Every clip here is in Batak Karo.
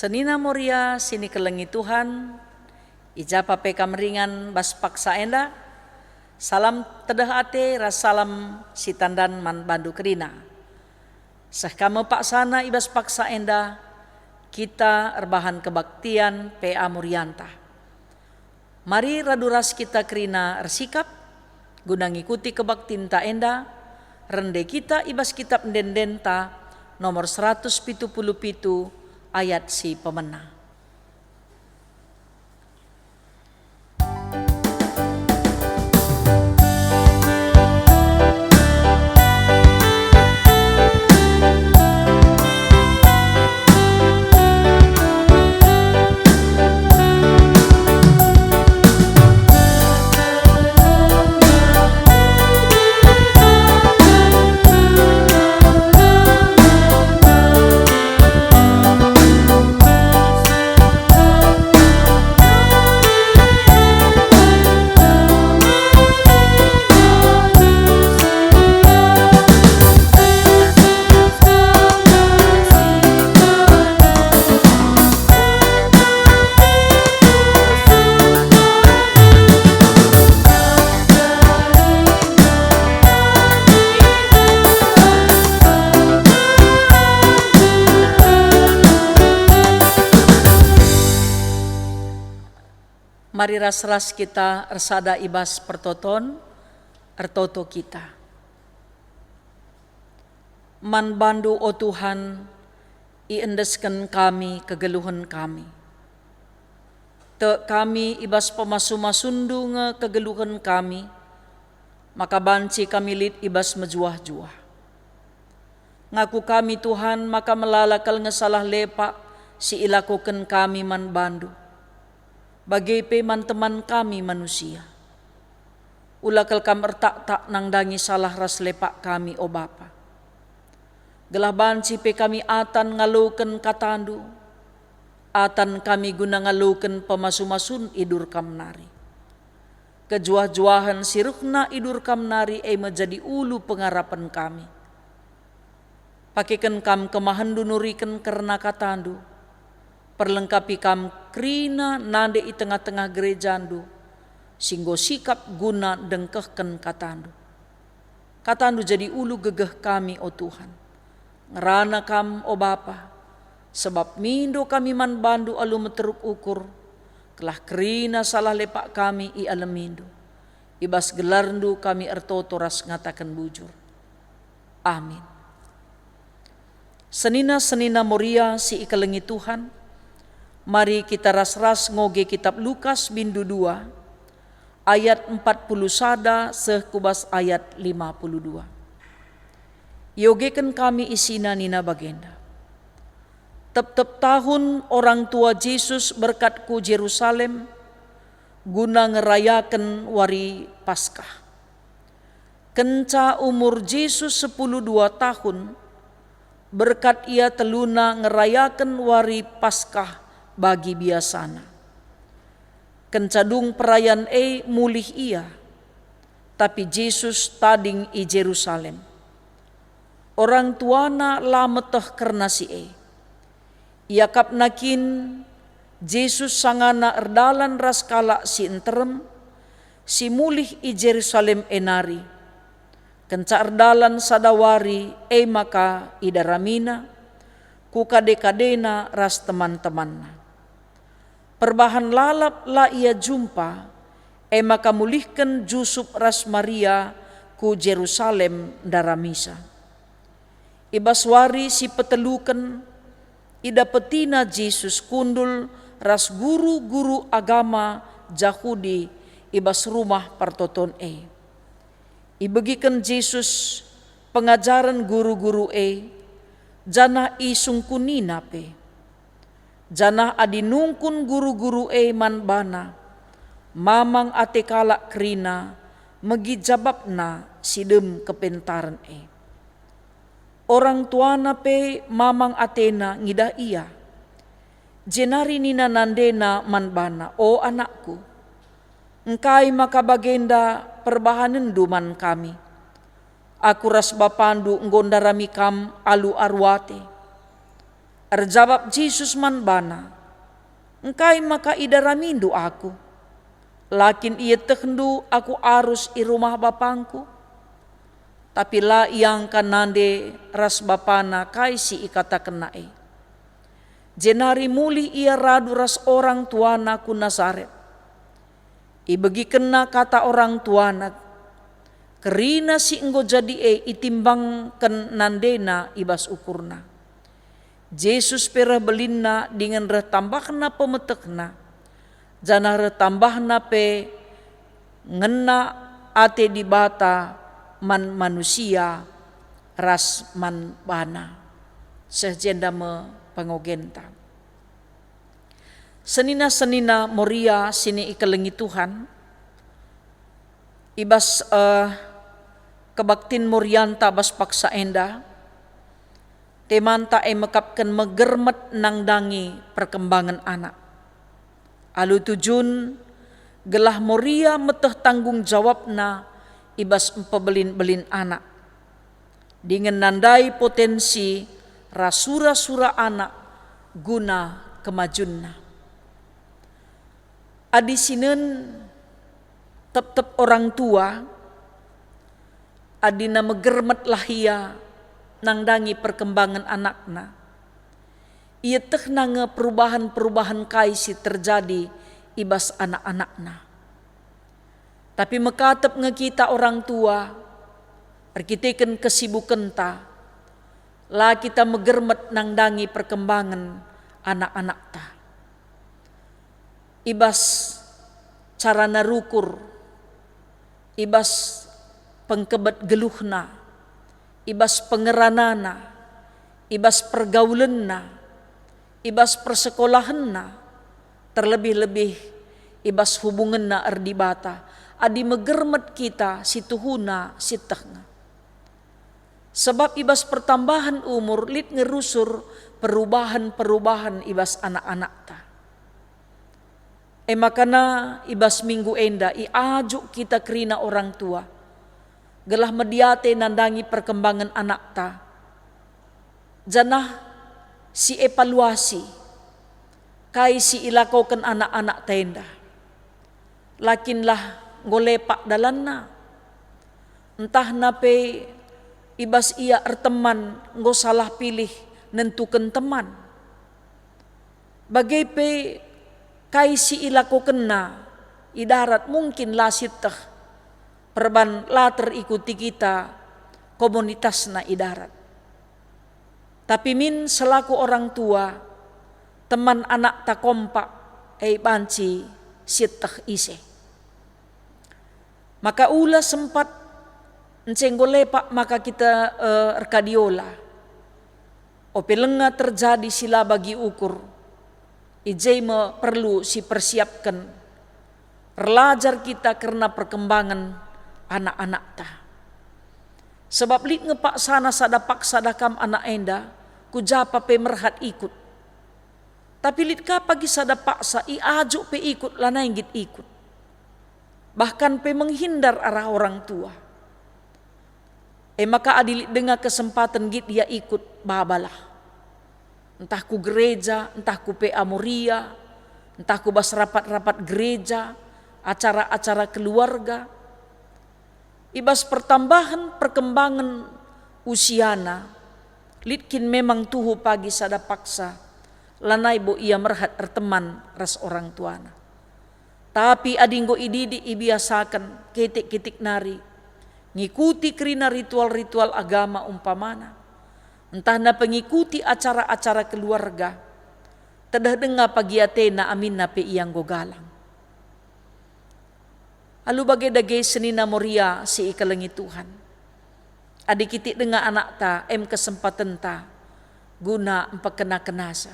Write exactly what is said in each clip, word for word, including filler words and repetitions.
Senina Moria si ikelengi Tuhan, i ja pe kam ringan bas paksa enda, salam tedeh ate ras salam sitandan man bandu kerina. Seh ka me paksana i bas paksa enda, kita erbahan kebaktian P A Morianta. Mari radu ras kita kerina ersikap, guna ngikuti kebaktinta enda, rende kita i bas Kitap Ende-endenta nomor seratus pitu puluh pitu ayat si pemena. Mari ras-ras kita ersada i bas pertoton, ertoto kita. Man bandu, o Tuhan, iendesken kami kegeluhen kami. Tek kami i bas pemasu-masuNdu nge kegeluhen kami, maka banci kami lit i bas mejuah-juah. Ngaku kami, Tuhan, maka melala kal nge salah lepak si ilakoken kami man bandu, bage pe man teman kami manusia. Ula kal Kam ertaktak nandangi salah ras lepak kami, o Bapa. Gelah banci pe kami atan ngaloken kataNdu, atan kami guna ngaloken pemasu-masun idur Kam nari. Kejuah-juahen si rehna idur Kam nari e me jadi ulu pengarapen kami. Pakeken Kam kemahenNdu nuriken kerna kataNdu. Perlengkapi Kam kerina nande i tengah-tengah gerejaNdu, si enggo sikap guna ndengkehken kataNdu. KataNdu jadi ulu gegeh kami, o Tuhan. Ngerana Kam, o Bapa, sebab mindo kami man bandu alu meteruk ukur, gelah kerina salah lepak kami ialemindu. I bas gelarNdu kami ertoto ras ngataken bujur. Amin. Senina-senina Moria si ikelengi Tuhan, mari kita ras-ras ngoge Kitap Lukas bindu dua, ayat empat puluh sada seh ku bas ayat lima puluh dua. Iogeken kami isina nina bagenda, "Tep-tep tahun orang tua Jesus berkat ku Jerusalem guna ngerayaken wari Paskah. Kenca umur Jesus sepuluh dua tahun, berkat ia teluna ngerayaken wari Paskah bagi biasana. Kenca dung perayan e mulih ia, tapi Jesus tading i Jerusalem. Orang tuana la meteh kerna si e. Iakapna kin Jesus sangana erdalan ras kalak si nterem, si mulih i Jerusalem e nari. Kenca erdalan sada wari, e maka idaramina ku kade-kadena ras teman-temanna. Perbahan lalap la ia jumpa, e maka mulihken Jusup ras Maria ku Jerusalem ndaramisa. I bas wari si peteluken, idapetina Jesus kundul ras guru-guru agama Jahudi i bas rumah pertoton e. Ibegiken Jesus pengajaren guru-guru e, janah isungkunina pe. Janah adi nungkun guru-guru e man baNa, mamang ate kalak kerina megi jabapna si dem kepentaren e. Orang tuana pe mamang atena ngidah ia. Jenari nina nandena man bana, 'O anakku, engkai maka bagenda perbahanenndu man kami? Aku ras bapandu enggo ndarami kam alu aru ate. Erjabap Jesus man bana, "Engkai maka idaramindu Aku? La kin ietehndu Aku arus i rumah BapangKu? Tapi la iangka nande ras bapana kai si ikatakenna e." Jenari mulih ia radu ras orang tuana ku Nasaret. Ibegikenna kata orang tuana, kerina si enggo jadi e itimbangken nandena i bas ukurna. Jesus pe reh belinna dingen reh tambahna pemetehna, janah reh tambahna pe ngena ate Dibata man manusia ras man bana. Seh jenda me pengogenta. Senina-senina Moria si ikelengi Tuhan, i bas, eh, kebaktin Morianta bas paksa enda, temanta e mekapken megermet nandangi perkembangan anak. Alu tujun, gelah Moria meteh tanggung jawabna i bas mpebelin-belin anak, dingen nandai potensi ras sura-sura anak guna kemajunna. Adi sinen tep-tep orang tua, adina megermetlah ia nandangi perkembangan anakna. Ietehna nge perubahan-perubahan kai si terjadi i bas anak-anakna. Tapi mekatep nge kita orang tua, erkiteken kesibukenta, la kita megermet nandangi perkembangan anak-anakta. I bas carana rukur, i bas pengkebet geluhna, i bas pengeranana, i bas pergaulenna, i bas persekolahenna, terlebih-lebih i bas hubungenna erdibata, adi megermet kita si tuhuna sieteh nge. Sebab i bas pertambahen umur lit nge rusur perubahen-perubahen i bas anak-anakta. E maka na i bas minggu enda iajuk kita kerina orang tua, gelah mediate nandangi perkembangan anakta, janah si evaluasi kai si ilakoken anak-anakta enda. La kin lah enggo lepak dalanna, ntahna pe i bas ia erteman enggo salah pilih nentuken teman. Bage pe kai si ilakokenna i darat mungkin la sieteh, perban la terikuti kita komunitasna i darat. Tapi min selaku orang tua, teman anakta kompak, e banci sieteh ise. Maka ula sempat ncenggo lepak maka kita, eh, erkadiola. Ope lenga terjadi si la bagi ukur, i je me perlu sipersiapken, erlajar kita kerna perkembangan anak-anakta. Sebab lit nge paksana sada paksa da kam anak enda, ku japa pe merhat ikut. Tapi lit ka pagi sada paksa iajuk pe ikut lanai nggit ikut. Bahkan pe menghindar arah orang tua. E maka adi lit denga kesempaten nggit ia ikut, babalah. Ntah ku gereja, ntah ku P A Moria, ntah ku bas rapat-rapat gereja, acara-acara keluarga. I bas pertambahen perkembangan usiana, lit kin memang tuhu pagi sada paksa, lanai bo ia merhat erteman ras orang tuana. Tapi adi enggo ididik, ibiasaken, ketik-ketik nari, ngikuti kerina ritual-ritual agama umpamana, ntah na pengikuti acara-acara keluarga, tedeh denga pagi atena aminna pe ia enggo galang. Alu bage dage senina Moria si ikelengi Tuhan. Adi kitik denga anakta, em kesempatenta guna mpekena-kenasa.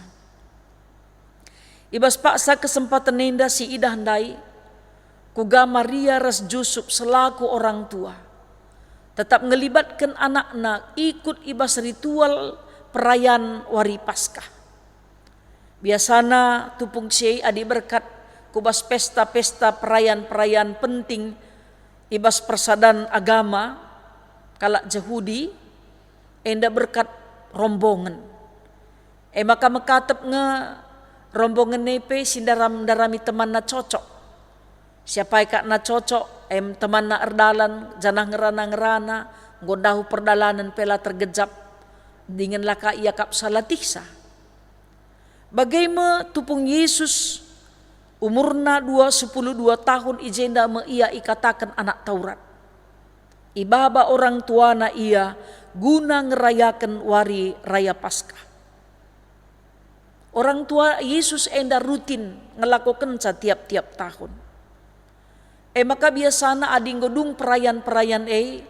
I bas paksa kesempaten enda si idah ndai, kuga Maria ras Jusup selaku orang tua tetap ngelibatken anakna ikut i bas ritual perayan Wari Paskah. Biasana tupung si e adi berkat ku bas pesta-pesta perayan-perayan penting i bas persadan agama kalak Jahudi, enda berkat rombongen. E maka mekatep nge rombongen e pe si ndaram-ndarami temanna Cocok. Siapai kak na Cocok, em temanna erdalan, janah ngerana-ngerana, enggo ndahu perdalanen pe la tergejap, dingen la ka iakapsa latihsa. Bage me tupung Yesus, umurna dua sepuluh dua tahun, i jenda me ia ikataken anak Taurat. Ibaba orang tuana ia guna ngerayaken wari raya Paskah. Orang tua Yesus enda rutin ngelakokenca tiap-tiap tahun. E maka biasana adi enggo dung perayan-perayan e,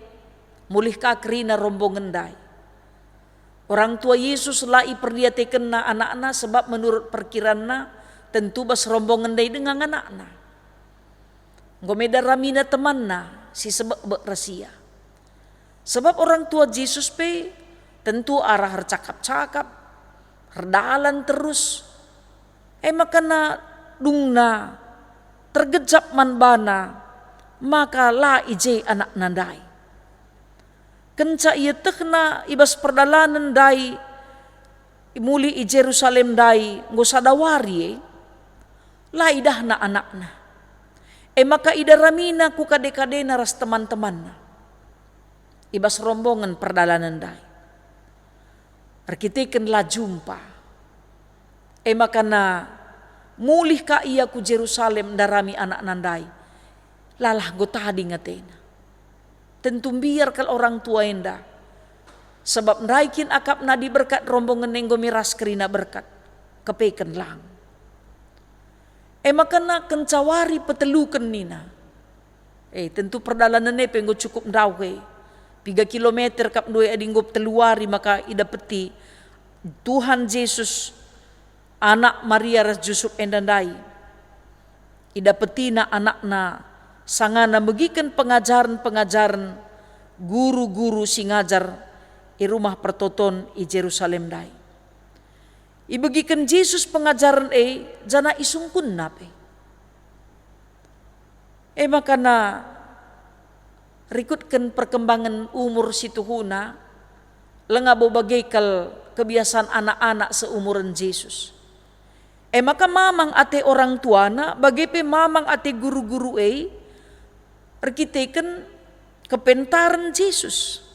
mulih ka kerina rombongen ndai. Orang tua Yesus la iperdiatekenna anakna, sebab menurut perkiranna tentu bas rombongen ndai denga nganakna. Enggo me daramina temanna si sebekbek ras ia. Sebab orang tua Jesus pe tentu arah ercakap-cakap, erdalan terus. E maka na dungna tergejap man bana, maka la i je anakna ndai. Kenca ietehna i bas perdalanen ndai, muli i Jerusalem ndai enggo sada wari e, la idahna anakna. E maka idaramina ku kade-kadena ras teman-temanna i bas rombongen perdalanen ndai. Erkiteken la jumpa, e maka na mulih ka ia ku Jerusalem ndarami anakna ndai. Lalah enggo tading atena. Tentu mbiar kal orang tua enda, sabap ndai kin akapna adi berkat rombongen enggo miras kerina berkat, kepeken lang. E maka na kenca wari peteluken nina, e, tentu perdalanen e pe enggo cukup ndauh e. Piga kilometer kap ndai adi enggo telu wari maka idapeti Tuhan Jesus, anak Maria ras Jusup enda ndai. Idapetina anakna sangana megiken pengajaren-pengajaren guru-guru si ngajar i Rumah Pertoton i Jerusalem ndai. Ibegiken Jesus pengajaren e, janah isungkunna pe. E maka na rikutken perkembangen umur si tuhuna, langa bo bage kal kebiasan anak-anak seumuren Jesus. E maka mamang ate orang tuana, bage pe mamang ate guru-guru e erkiteken kepentaren Jesus.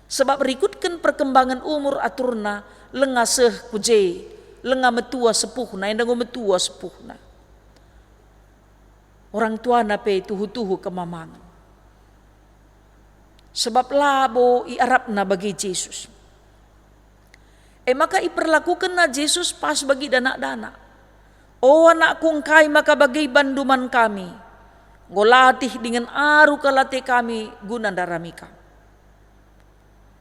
Sebab rikutken perkembangen umur aturna, langa seh ku je, langa metua sepuhna, enda enggo metua sepuhna. Orang tuana pe tuhu-tuhu kemamangen. Sebab labo iarapna bage Jesus. E maka iperlakukenna Jesus pas bagi danak-danak. "O anakku, engkai maka bage ibanndu man kami? Enggo latih dingen aru kal ate kami guna ndarami kam."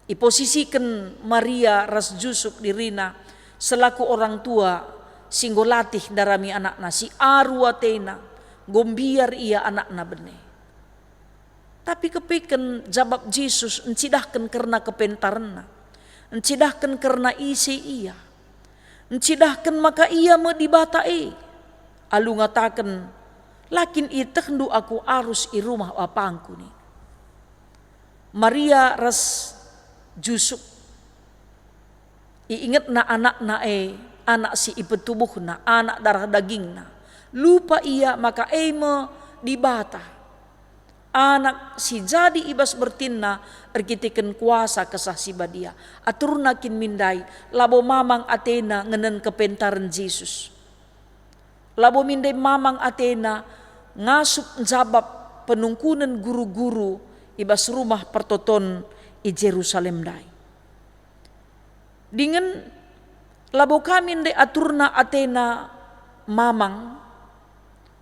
Iposisiken Maria ras Jusup dirina selaku orang tua si enggo latih ndarami anakna, si aru atena, enggo mbiar ia anakna bene. Tapi kepeken jabap Jesus ncidahken kerna kepentarenna, ncidahken kerna ise ia, ncidahken maka ia me Dibata e, alu ngataken, "La kin ietehndu aku arus i rumah bapangku ni?" Maria ras Jusup iingetna anakna e, anak si ipetubuhna, anak darah dagingna. Lupa ia maka e me Dibata, Anak si jadi i bas bertinna erkiteken kuasa Kesah Si Badia. Aturna kin min ndai, labo mamang atena ngenen kepentaren Jesus. Labo min ndai mamang atena ngasup njabap penungkunen guru-guru i bas Rumah Pertoton i Jerusalem ndai. Dingen labo ka min ndai aturna atena mamang,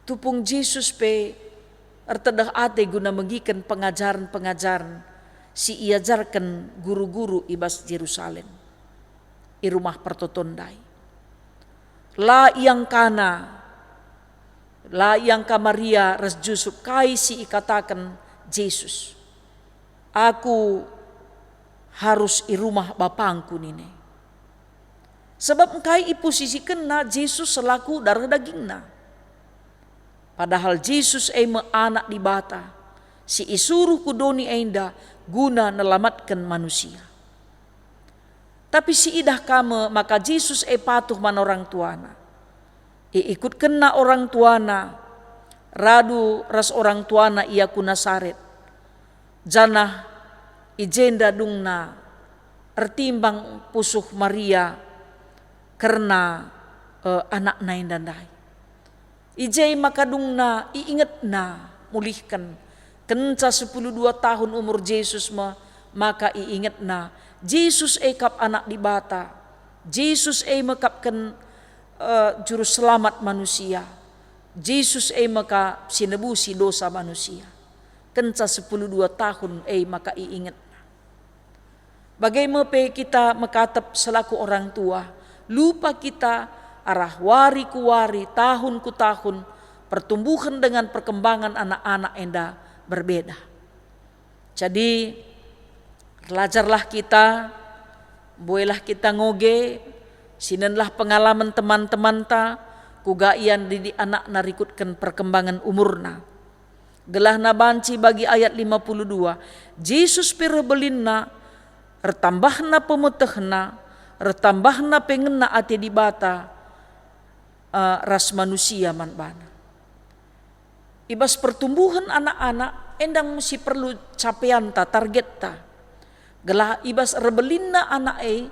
tupung Jesus pe ertedeh ate guna megiken pengajaren-pengajaren si iajarken guru-guru i bas Jerusalem, i Rumah Pertoton ndai. La iangkana, la iangka Maria ras Jusup kai si ikataken Jesus, "Aku harus i rumah bapangku," nina. Sebab engkai iposisikenna Jesus selaku darah dagingna. Padahal Jesus e me Anak Dibata, si isuruh ku doni enda guna nelamatken manusia. Tapi siidah ka me maka Jesus e patuh man orang tuana. Iikutkenna orang tuana, radu ras orang tuana ia ku Nasaret, janah i jenda dungna ertimbang pusuh Maria kerna, eh, anakna enda ndai. I je maka dungna iingetna mulihken. Kenca sepuluh dua tahun umur Jesus me, maka iingetna, Jesus e kap Anak Dibata. Jesus e me kap ken, eh, Juru Selamat manusia. Jesus e me kap si nebusi dosa manusia. Kenca sepuluh dua tahun e maka iingetna. Bage me pe kita mekatep selaku orang tua, lupa kita arah wari ku wari, tahun ku tahun, pertumbuhan dengan perkembangan anak-anak enda berbeda. Jadi, erlajarlah kita, buelah kita ngoge, sinenlah pengalaman teman-temanta, kuga ia ndidik anakna rikutken perkembangan umurna. Gelahna banci bagi ayat lima puluh dua, Jesus pe reh belinna, ertambahna pemetehna, ertambahna pe ngena ate Dibata, eh, ras manusia man bana. I bas pertumbuhen anak-anak, enda me si perlu capeanta, targetta. Gelah i bas erbelinna anak e,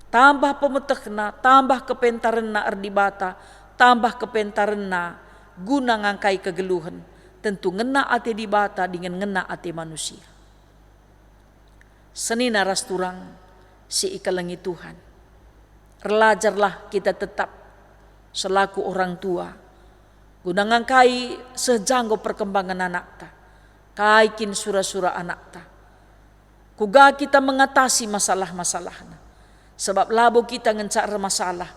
tambah pemetehna, tambah kepentarenna erdibata, tambah kepentarenna guna ngangkai kegeluhen, tentu ngena ate Dibata dingen ngena ate manusia. Senina ras turang si ikelengi Tuhan, erlajarlah kita tetap selaku orang tua, guna ngangkai seh ja enggo perkembangan anakta, kai kin sura-sura anakta. Kuga kita mengatasi masalah-masalahna? Sebab labo kita ngenca ermasalah,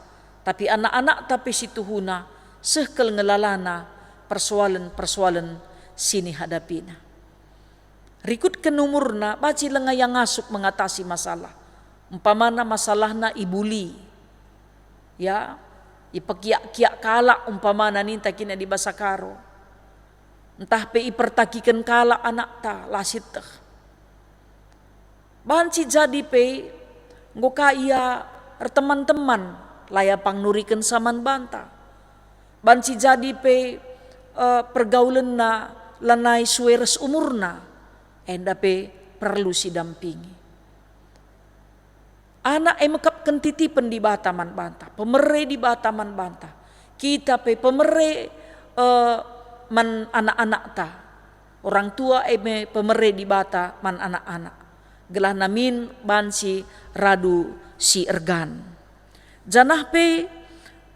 tapi anak-anakta pe si tuhuna seh kal ngelalana persoalen-persoalen si nihadapina. Rikutken umurna, banci langa ia ngasup mengatasi masalah. Umpamana masalahna ibuli, ya, ipekiak-kiak kalak umpamana ninta kin adi basa Karo. Ntah pe ipertakiken kalak anakta, la sieteh. Banci jadi pe enggo ka ia erteman-teman, la ia pang nurikenca man banta. Banci jadi pe, eh, pergaulenna lanai sue ras umurna, enda pe perlu sidampingi. Anak e mekapken titipen Dibata man banta, pemere Dibata man banta. Kita pe pemere, eh, man anak-anakta. Orang tua e me pemere Dibata man anak-anak. Gelahna min banci radu si ergan. Janah pe,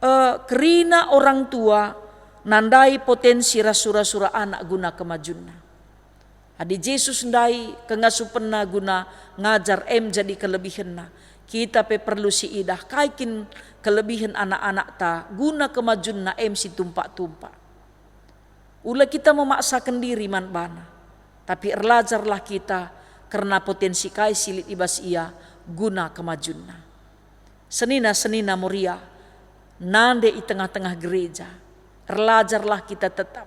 eh, kerina orang tua nandai potensi ras sura-sura anak guna kemajunna. Adi Jesus ndai kengasupenna guna ngajar em jadi kelebihenna, kita pe perlu siidah kai kin kelebihen anak-anakta guna kemajunna em si tumpak-tumpak. Ula kita memaksaken diri man bana, tapi erlajarlah kita kerna potensi kai si lit i bas ia guna kemajunna. Senina-senina Moria, nande i tengah-tengah gereja, erlajarlah kita tetap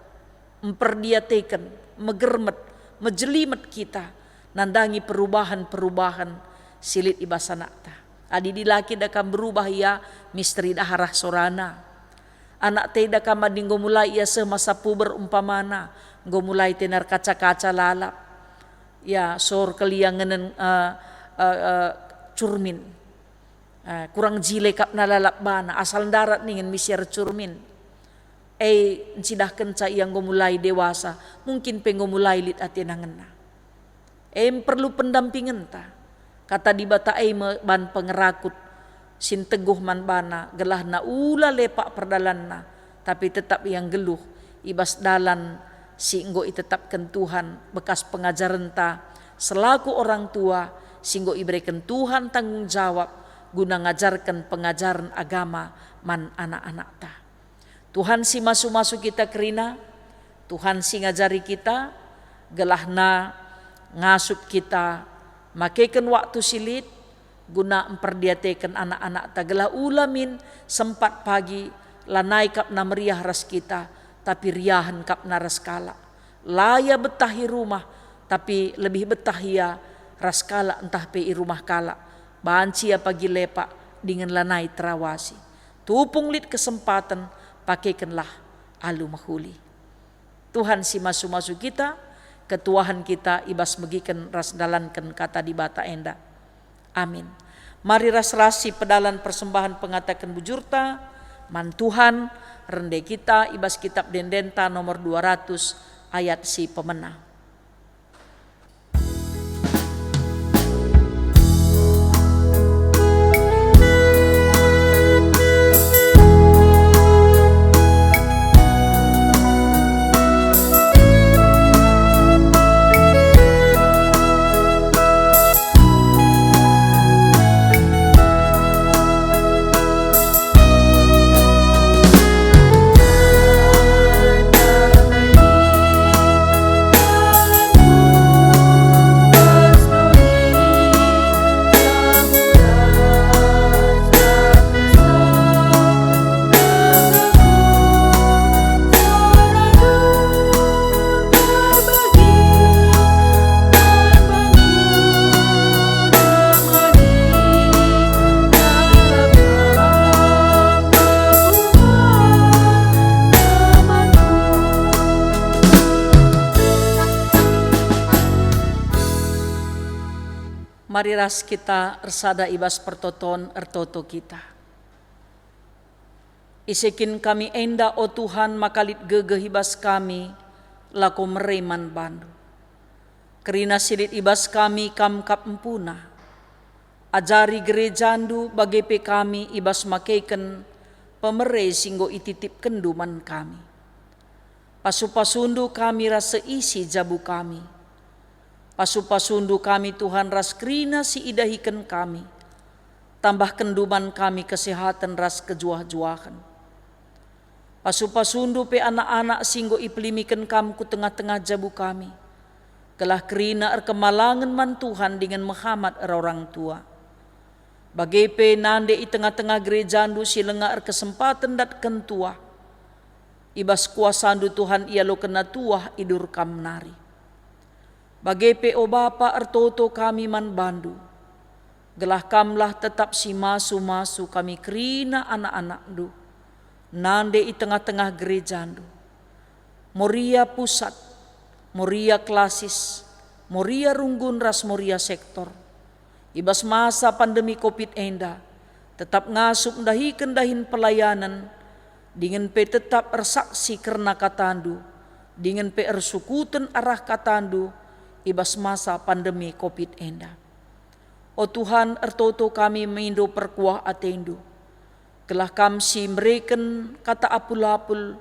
mperdiateken, megermet, mejelimet kita nandangi perubahan-perubahan si lit i bas anakta. Adi dilaki da kam berubah ia, misteri da arah sorana. Anak te da kam adi enggo mulai ia seh masa puber umpamana, enggo mulai tenar kaca-kaca lalap. Ya, sor kelia ngenen, eh, eh, eh, curmin. Eh, kurang jile kap na lalap bana, asal ndarat ningen misiar curmin. E, ncidahkenca ia enggo mulai dewasa, mungkin pe enggo mulai lit atena ngena. Em perlu pendampingenta. Kata Dibata e me ban pengerakut si nteguh man bana, gelahna ula lepak perdalanna, tapi tetap ia nggeluh i bas dalan si enggo itetapken Tuhan, bekas pengajarenta selaku orang tua si enggo ibereken Tuhan tanggung jawab guna ngajarken pengajaren agama man anak-anakta. Tuhan si masu-masu kita kerina, Tuhan si ngajari kita, gelahna ngasup kita makeken waktu si lit guna mperdiateken anak-anakta, gelah ula min sempat pagi lanai kap na meriah ras kita, tapi riahen kap na ras kalak. La ia betah i rumah, tapi lebih betah ia ras kalak ntah pe i rumah kalak. Banci ia pagi lepak dingen lanai terawasi. Tupung lit kesempaten, pakekenlah alu mehuli. Tuhan si masu-masu kita, ketuahen kita i bas megiken ras ndalanken Kata Dibata enda. Amin. Mari ras-ras si pedalan persembahen pengataken bujurta man Tuhan, rende kita i bas Kitab Ende-endenta nomor dua ratus, ayat si pemena. Mari ras kita ersada i bas pertoton ertoto kita. Ise kin kami enda, o Tuhan, maka lit gegeh i bas kami lako mere man baNdu. Kerina si lit i bas kami Kam kap empuna. Ajari gerejaNdu, bage pe kami i bas makeken pemere si enggo ititipkenNdu man kami. Pasu-pasuNdu kami ras seisi jabu kami. Pasu-pasuNdu kami, Tuhan, ras kerina si idahiken kami. TambahkenNdu man kami kesehaten ras kejuah-juahen. Pasu-pasuNdu pe anak-anak si enggo ipelimiken Kam ku tengah-tengah jabu kami, gelah kerina erkemalangen man Tuhan dingen mehamat erorang tua. Bage pe nande i tengah-tengah gerejaNdu si langa erkesempaten ndatken tuah, i bas kuasaNdu, Tuhan, ialokenna tuah idur Kam nari. Bage pe, o Bapa, ertoto kami man baNdu, gelah Kamlah tetap si masu-masu kami kerina anak-anakNdu, nande i tengah-tengah gerejaNdu. Moria Pusat, Moria Klasis, Moria Runggun ras Moria Sektor. I bas masa pandemi covid enda, tetap ngasup ndahiken dahin pelayanen, dingen pe tetap ersaksi kerna kataNdu, dingen pe ersukuten arah kataNdu i bas masa pandemi covid enda. O Tuhan, ertoto kami mindo perkuah ateNdu, gelah Kam si mereken kata apul-apul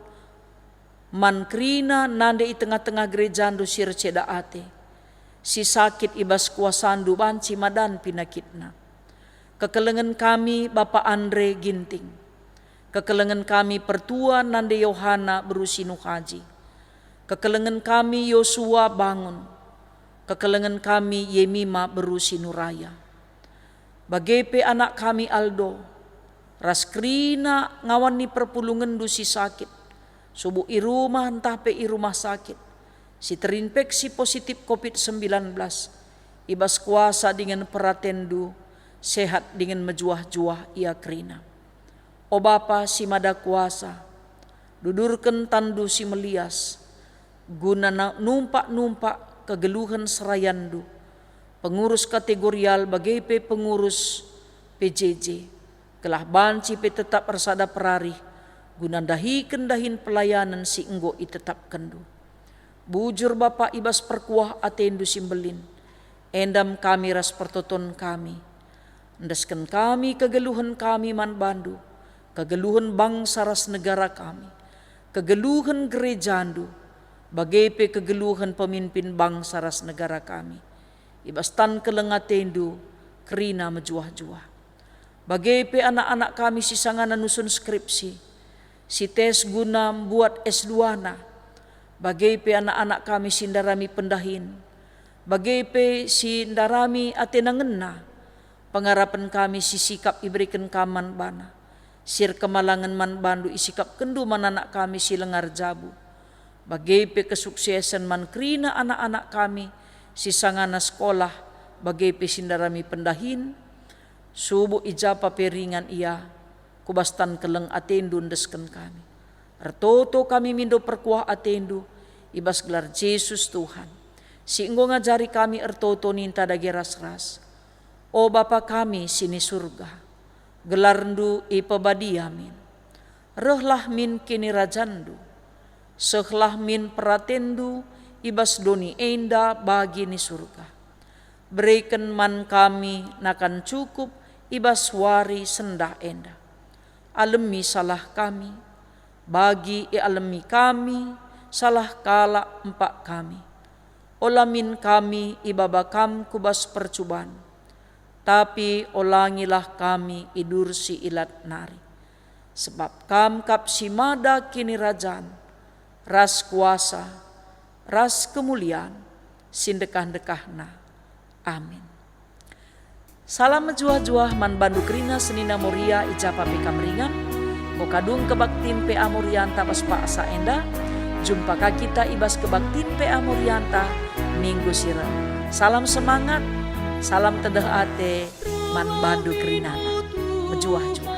man kerina nande i tengah-tengah gerejaNdu si erceda ate, si sakit i bas kuasaNdu banci madan pinakitna. Kekelengen kami Bapa Andre Ginting. Kekelengen kami Pertua nande Yohana beru si Nuhaji. Kekelengen kami Yosua Bangun. Kekelengen kami Yemima beru si Nuraya. Bage pe anak kami Aldo, ras kerina ngawan ni perpulungenNdu si sakit, subuk i rumah ntah pe i rumah sakit, si terinfeksi positif covid sembilan belas, i bas kuasa dingen peratenNdu, sehat dingen mejuah-juah ia kerina. O Bapa si Mada Kuasa, dudurken tanNdu si melias, guna na-, numpak-numpak kegeluhen serayanNdu, pengurus kategorial bage pe pengurus P J J, gelah banci pe tetap ersada perarih guna ndahiken dahin pelayanen si enggo itetapkenNdu. Bujur Bapa i bas perkuah ateNdu si mbelin, endam kami ras pertoton kami. Endesken kami kegeluhen kami man baNdu, kegeluhen bangsa ras negara kami, kegeluhen gerejaNdu, bage pe kegeluhen pemimpin bangsa ras negara kami. I bas tan keleng ateNdu, kerina mejuah-juah. Bage pe anak-anak kami si sangana nusun skripsi, si tes guna mbuat S dua-na, bage pe anak-anak kami si ndarami pendahin, bage pe si ndarami atena ngena, pengarapen kami si sikap ibereken Kam man bana, si erkemalangen man baNdu isikapkenNdu man anak kami si langa erjabu, bage pe kesuksesen man kerina anak-anak kami si sangana sekolah, bage pe si ndarami pendahin, Subuk i ja pe ringan ia, ku bas tan keleng atendu endesken kami. Ertoto kami mindo perkuah atendu, i bas gelar Jesus Tuhan, si enggo ngajari kami ertoto ninta dage ras-ras. O Bapa kami si ni Surga, gelarndu ipebadia min. Rehlah min kinirajanndu. Sehlah min peratenndu i bas doni enda bagi ni Surga. Bereken man kami nakan cukup i bas wari sendah enda. Alemi salah kami, bagi ialemi kami salah kalak empak kami. Ola min kami ibaba Kam ku bas percuban, tapi olangilah kami i bas si ilat nari. Sebab Kam kap si mada kinirajan, ras kuasa, ras kemulian, si ndekah-ndekahna. Amin. Salam mejuah-juah man bandu kerina senina Moria i ja pe kam ringan. Enggo kadung kebaktin P A Morianta bas paksa enda. Jumpa ka kita i bas kebaktin P A Morianta minggu si reh. Salam semangat, salam tedeh ate man bandu kerinana. Mejuah-juah.